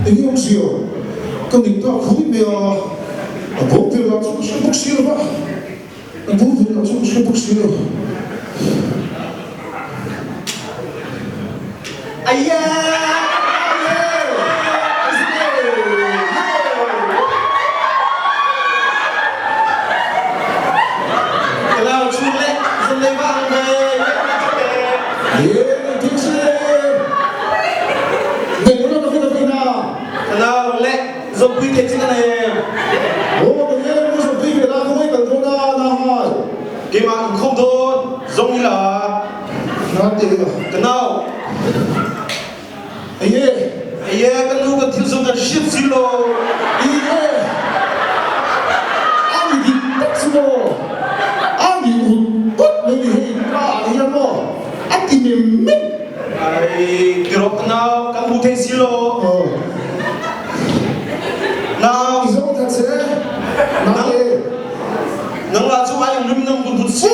enge awm si aw, ka nih tak hui mai a, a bo vel lah chu ka hre bawk si lo va. A bo ve lah chu ka hre bawk si lo. Nau le zawmpui thei chin a nei em? Keimah inkhawm dawn zawng ila. Ka nau. Eye ka nu kan thil zawng kan hriat si lo. Ai tirok ka nau kan hmu thei si lo. Nau. Nang lah cu ai rim nang vun vun si.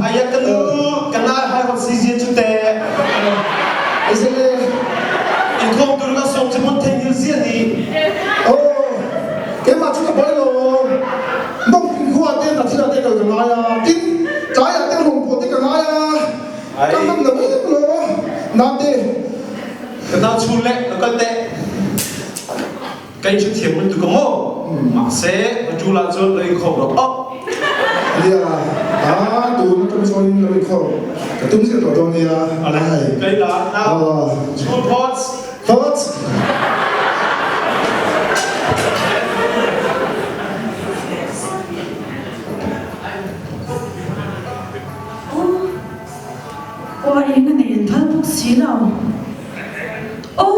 Aya ka nu ka nai hai hot si zia cu te. Inkhawm tur ka sawm cu mun thei hil zia ni. Keimah cu ka buai lo. Mongping khua te na thil ah te kal ka ngai a. Tin tlai ah te rungpawh te ka ngai a. Ka hman lo em lo. Nate. Ka na chun le ka kal te. Kai chu thiam mun tu ka mo. Mahse atu la cun loi khom ro ok. Nia, a tu na tum chuan in loi khom. Ka tum zir tawh dawn nia. Ai. Kai la na. School thoughts. Thoughts. Aw, eng a nei an phal bawk si lo. Aw,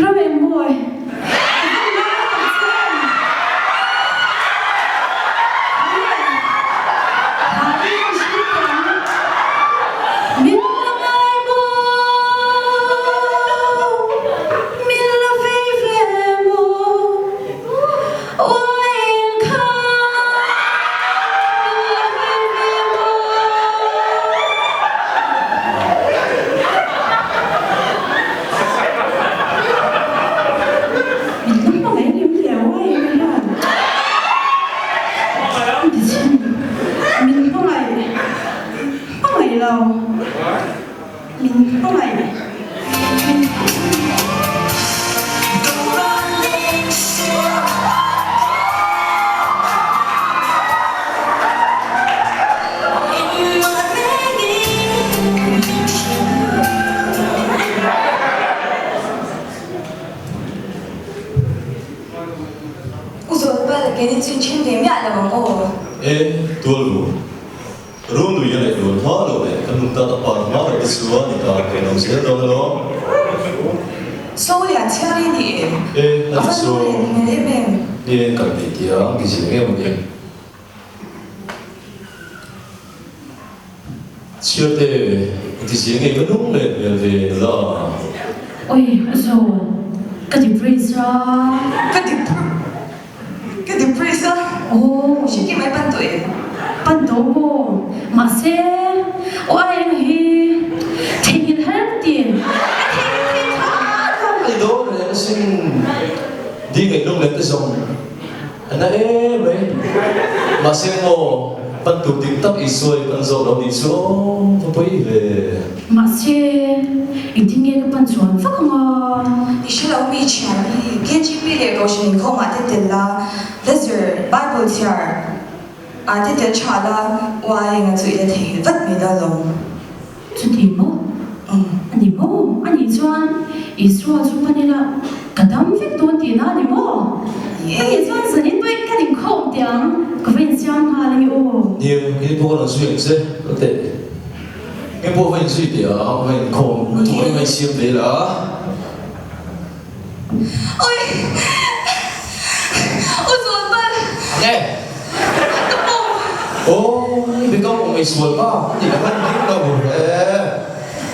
ram eng mawi. Ka van ngai tak che em. Khawiah thai ka hrilh teh ang. Min la ngai maw? Min la vei ve maw? Uain kha min la vei ve maw? Min la hmangaih a nim leh uain hian ti chhin min hmangaih hmangaih lo min hmangaih min U Zawlpal, keini chu in then ve miah lo ang aw. E, tualru. Runui a leh dun hma lo leh ka nu tan a par hma lo te chuan i kar ve lo zel dawn alawm. So lian chhiar i ni em? E, a A ti va so. nu len hmel em em. Ni e, kan nei tia ang ti zia ngei maw ni. Chhiarte, i ti zia ngei va nung leh hmel ve nula. Oi, a zawn. Ka depress a. Ka depress. Ka depress a. Aw. Hriat mai pan tawh em? Pan tawh maw? Mahse, aw ai eng hi theihnghilh her ka ti. Ka theihnghilh thei tha lo. Ani dawn reng asin di ngaihnawm leh te zawng a na em mai. Mahse maw, pan tur dik tak Isua i pan zawk lo nih chu aw va pawi ve. Mahse, engtin nge ka pan chuan vak ang a? I hre lo mi thian hi KGP leh Kohhran inkhawmah te tel la, Lazar, Bible chhiar ah te tel tha la, uai enga chu i la theihnghilh vat mai dawn lo. Chuti maw? A ni maw? A nih chuan Isua chu pan ila ka dam vek dawn tihna a ni maw? A nih chuan zanin pawhin ka inkhawm teh ang, ka va insiam nghal ange aw. Nia, kei pawh ka rawn zui ang che, ka teh. Nge pawh va inzui teh a, va inkhawm thawh eng a insiam ve la. Oi! U Zualpal! Nge? Ka pawm! Aw, i ka pawm ei sual pa, ka ti ka hman ding lo e.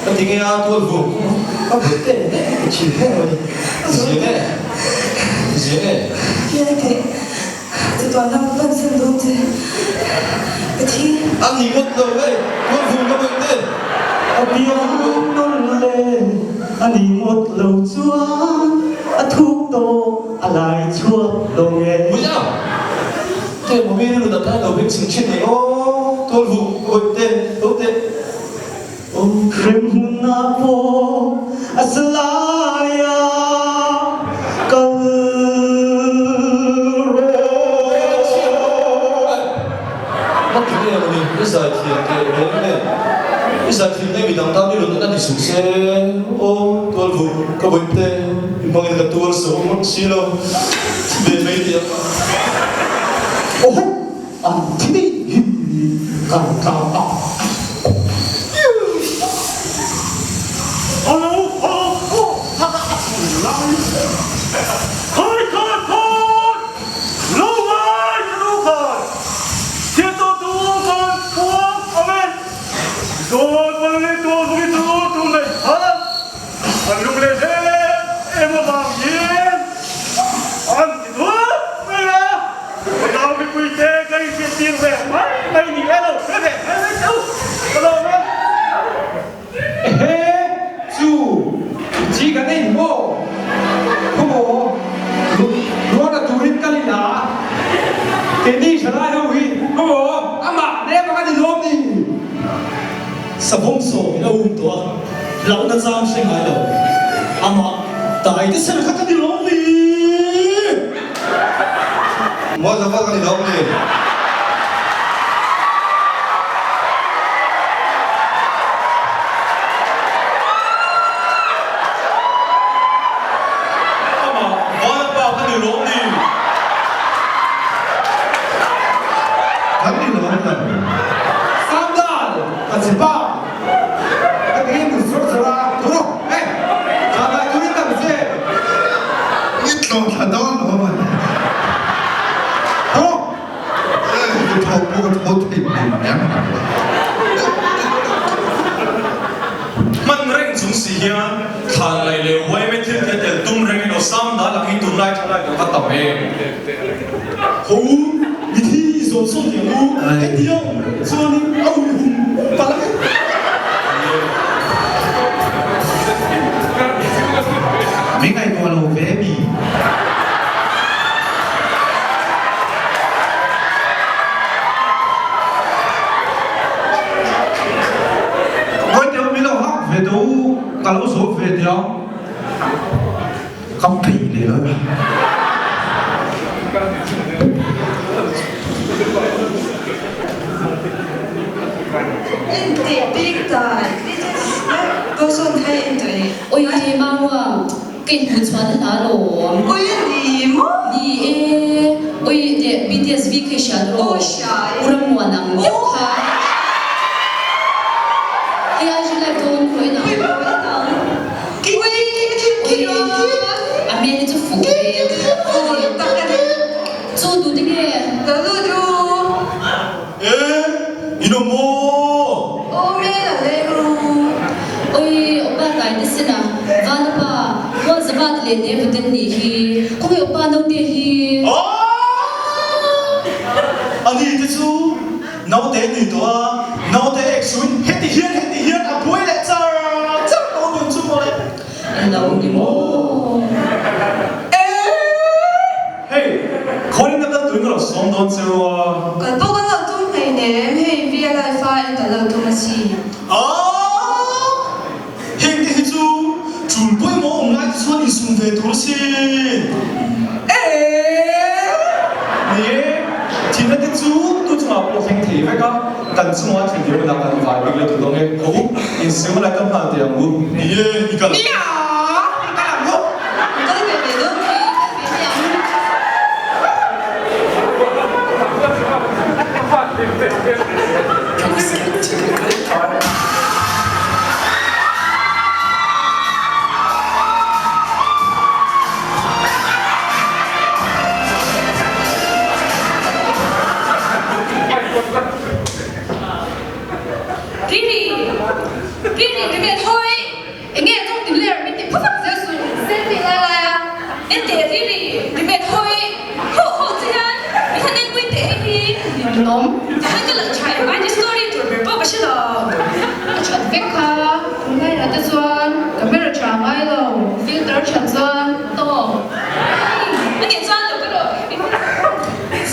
Ka ti nge a tual vuk, ka buai te te ka thin hle mai. Ti zia nge? Ti zia nge? Nge teh, chatuan lam ka pan san dawn che, ka thi. A ni ngawt lo e, tual vuk ka buai te. A piang nawn le a ni ngawt lo chuan a thuk tawh a lai chhuak lo nge. Muia! Te maw mi rilru dat lai lo beng chhing thin ni aw, tual vuk ka buai te, lo teh. A ti nge maw ni, i zai thiam teh reng nen, i zai thiam nge midang tan i rawn en a ni suh se, aw tualvum ka bawih te i hmangin ka tuar so ngawt si lo, thi ve mai teh ang a. Aw an thi daih hi kan tlang a. Lo ngai ka nu khan thiantaw tu kan phuang ang e. Zawn malli tual vung chu tun nei khan an lung leh hle em avang hian an ti duat mai a. Ka nau mipui te ka inhriat tir ve mai mai ni e lo hre ve mai mai teu ka lawm e. Ehe, chu chi kan ei ni maw? Khaw ruahna turin ka lin a, keini thalai ho hi khaw amah nem anga ni lawm ni? Savawm sawm in a um tawh a, hlauhna chang hre ngai lo, amah tai te ser kha ka ni lawm ni? Mualzava ka ni lawm ni? Amah Vanapa ka ni lawm ni? Kan ni lawm lo. Sandal ka che pa. Ka ti in zawr zawr a, tu rawh, eh, tha lai turin ka che. I tlawh thla dawn lo a ni. Tu rawh. Eh, ka thaw pawh ka thaw thei hmel em mai. Hman reng chung si hian thlan laih leh uaime thil te tel tum rengin aw sang dal ang hi tunlai thalai kan va tam em. Ho u, mithi i zawn sawn tih ang u, hetiang chuanin a ui hum palh ang e. Min ngaihtuah lo ve mi. Ngawi teh u, min lo hak ve teh u, ka lo zawt ve teh ang. Ka peih leh lo. Oi Maruang, ka inhmuh chhuan a hla lawm. Oi ni maw? Ni e. Oi teh BTS V kha i hria tawh. U Rammuan ang deuh kha. Hei ai hre live dawn pawh en ang. A hmel hi chu fuh ve. Chu tu te nge? Oi Oppa tlai te sin a, Van Oppa, Hual Zavat leh ne vuten nih hi, khawnge Oppa naute hi? Ani te chu Naute nui tawh a, naute ek suin heti hian heti hian a buai leh char char tawh nun chu mawle. Lo ni maw? Hei, khawiin ka kal tuin ka lo sawm dawn che u a. Kal pawh kan lo tum hleinem, hei via life a en kan lo tum a si. Aaa! Heng te hi chu tul pawimawh awm lai te chuan insum ve tur asin. Eee! Ni e, thihna te chu tu chungah pawh thleng thei vek a, kan chungah thlen thei hunah kan vai bik le duh dawng e. Ho u, insum lai ka nghal teh ang u. Ni e, i kal. Nia! I kal ang u. I kal ve ve dawn khi, i kal ve mai ang. Riri! Riri ti vel hawi! Enge tawng ti ler min ti phawk zel suh selfie lai lai a en teh Riri ti vel hawi! Ho ho che hian mi han enpui teh hei hi ninawm ti hian ka lo tha em ai story tur ber pawh ka hre lo. A that vek kha tunlai ah te chuan camera tha ngai lo filter that chuan tawk. A nih chuan lo ka rawh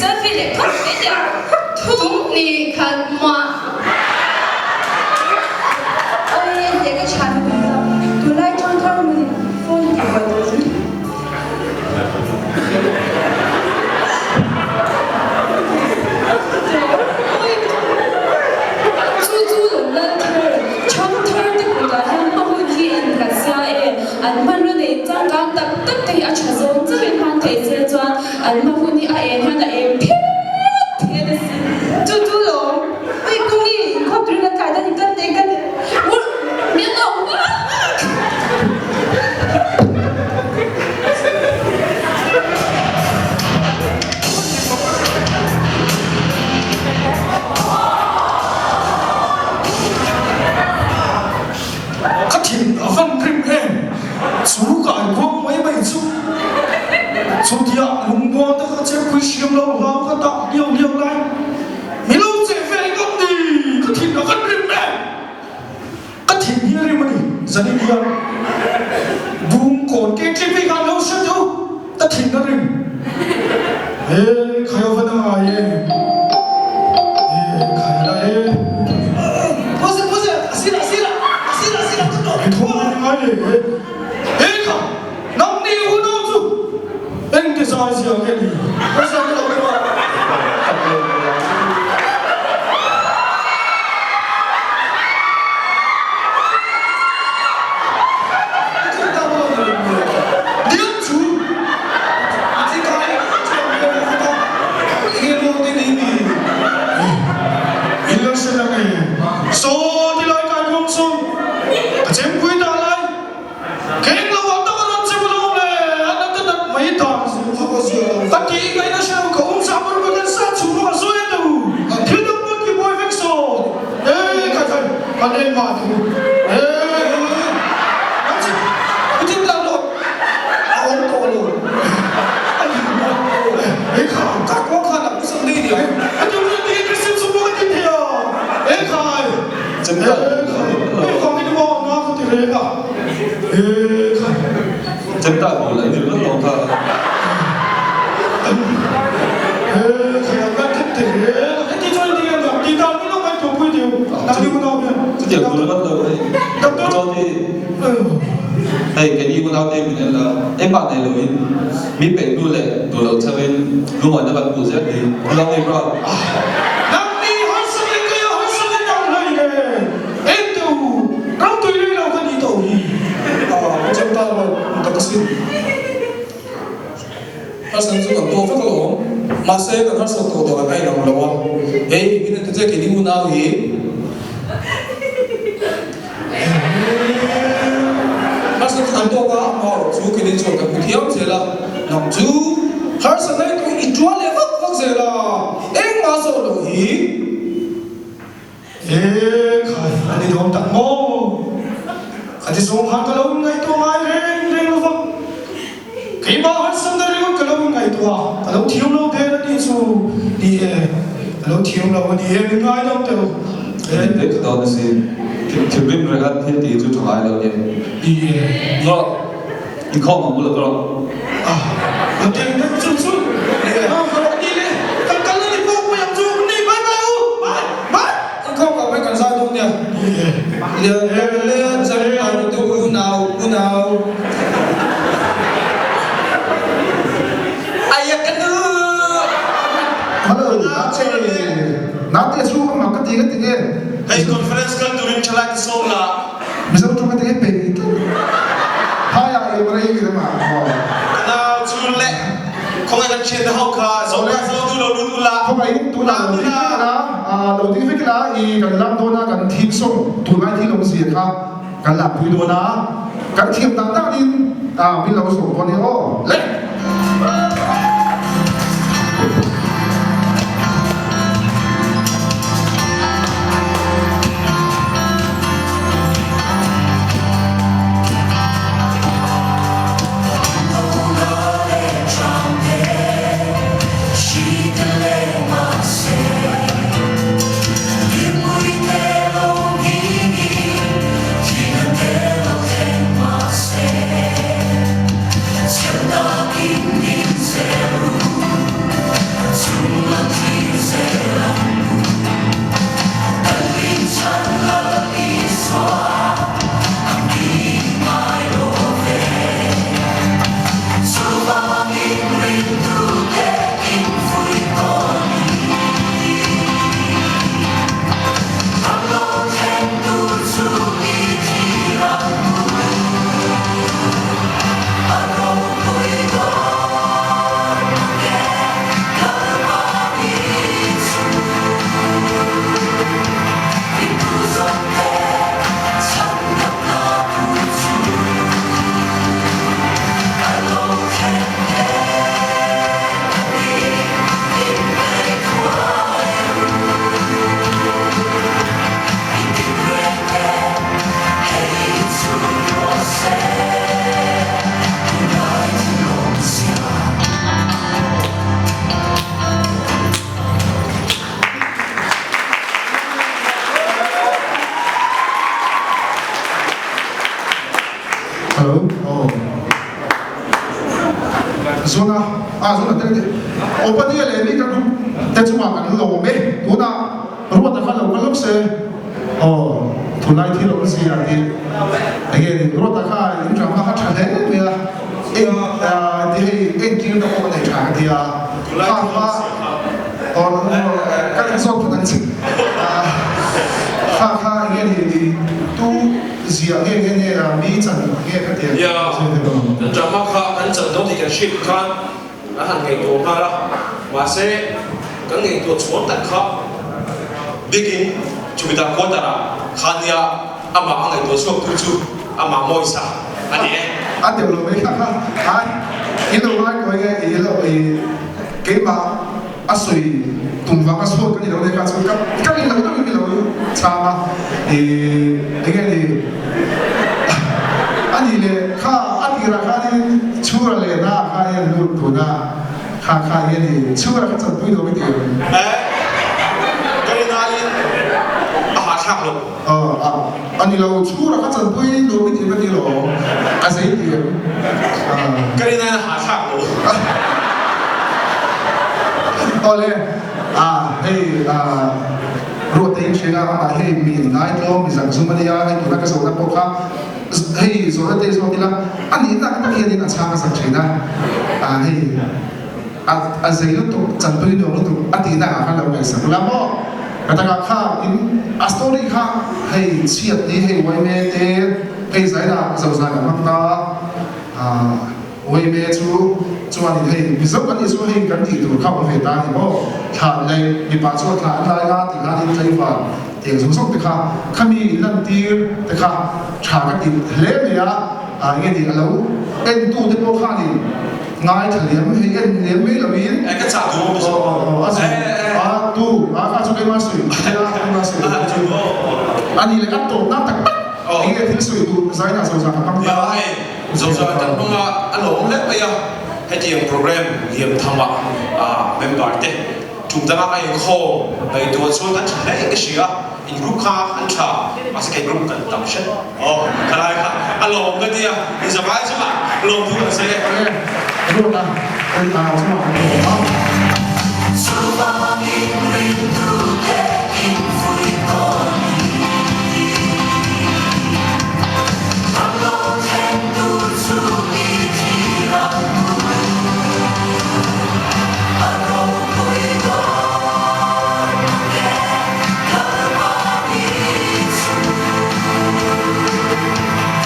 selfie leh phawt mai teh ang thum hnih khat muah. Awi leh ka tha lutuk a tunlai tang thar mun phone tih buai tur chu. An hma hun hi a en hian a eng phet phet a si. Chu chu lawm. Ui Kungi, inkhawm turin kan tlai dan in kal teh kal teh. Ur, min lo nghak! Ka thin a van rim em? Chu kai kuang mai mai chu chutia lungmuang te kha chempui hriam lo hlau ka tah liau liau lai mi lo cheh ve ngawt ni ka thin a van rim em? Ka thin hi a rim a ni zanin hian bung kawn ke tlip hi khan lo hre teh u ka thin a rim he khai a van a ngai e he khai la e. Puse puse a sir a sir a sir a sir a ka tawh He thawm a ni ngai le he he kha nang ni u nau chu eng te zai zia nge ni ka zai lo deuh a. Hello aw Zona ah Zona te te Obadiah leh mi ka group te chungah kan lawm e tunah Ruata kha lo kal lawk se aw thulai thil awm zia tih enge ni Ruata kha in drama kha tha hle mai a eng ti hei entir na pawh a nei tha ka ti a kha kha aw kan inzawt phawt ang che kha kha enge ni ti tu ziah nge nge nge a mi chan nge ka ti a kan drama kha kan chan dawn tih kan hriat khan An han ngaihtuah nghal a, mahse kan ngaihtuah chhuan tak kha biakin chumita quarter ah khan nia amah a ngaihtuah chhuak tu chu amah Mawisa a ni e. A deuh lo mai kha kha ai i lo ngai kawi nge i lo i keimah a sawi tum vang a chhuak ka ni lo nia kha chu ka ka ni lo deuhin ka lo chhang a i enge ni A nih leh kha a tirah khanin chhura leh na ah khan hian lut tun a, kha kha hi a ni, chhura kha chanpui lo i ti em? Eh, ka rin aiin a hahthlak lo. Aw, a, a ni lo, chhura kha chanpui lo i ti em a ti lo, a zei ti em? Ka rin aiin a hahthlak lo. Aw le, a, hei, a. Ruatei in hria a, amah hei mi in ngai tlawm, mi zang zum a nia, hei tuna ka zawhna pawh kha hei zawhna te zawk ila a nihna ang tak hianin a chhang a zak thin a, ah hei a a zei lutuk, chanpui nuam lutuk a tihna ah khan lo ngaihsak ula maw? Ka takah kha in a story kha hei chhiat ni hei uaime te hei zaina zozai a hmang ta ah. Uaime chu chuanin hei Mizo kan nih chu hei kan tih tur kha awm ve ta a ni maw? Thlan leh mipa chuan thla an lai a tih khanin tlaivar tiang zawng zawng te kha khami in lantir te kha tha ka ti hle mai a, enge ni a lo entu te pawh khanin ngaithla liam hei en liam mai loin Ka chah duh awm aw aw a zu a tu a kha chu keimah sawi a keimah sawi a ni leh a tawpna tak tak enge thil sawi duh zaina zawzah ka hmang ta. Zoza kan hmang a, a lawm hle mai a, hetiang program liam tham ah member te tum danga a inkhawm ngaihtuah chuan kan tha hle ka hria, in group kha an tha, mahse kei group kan tam hret aw khalai kha a lawm ka tia, in zavai chungah lawmthu kan sawi e. Ruata, chungah kan lawm a.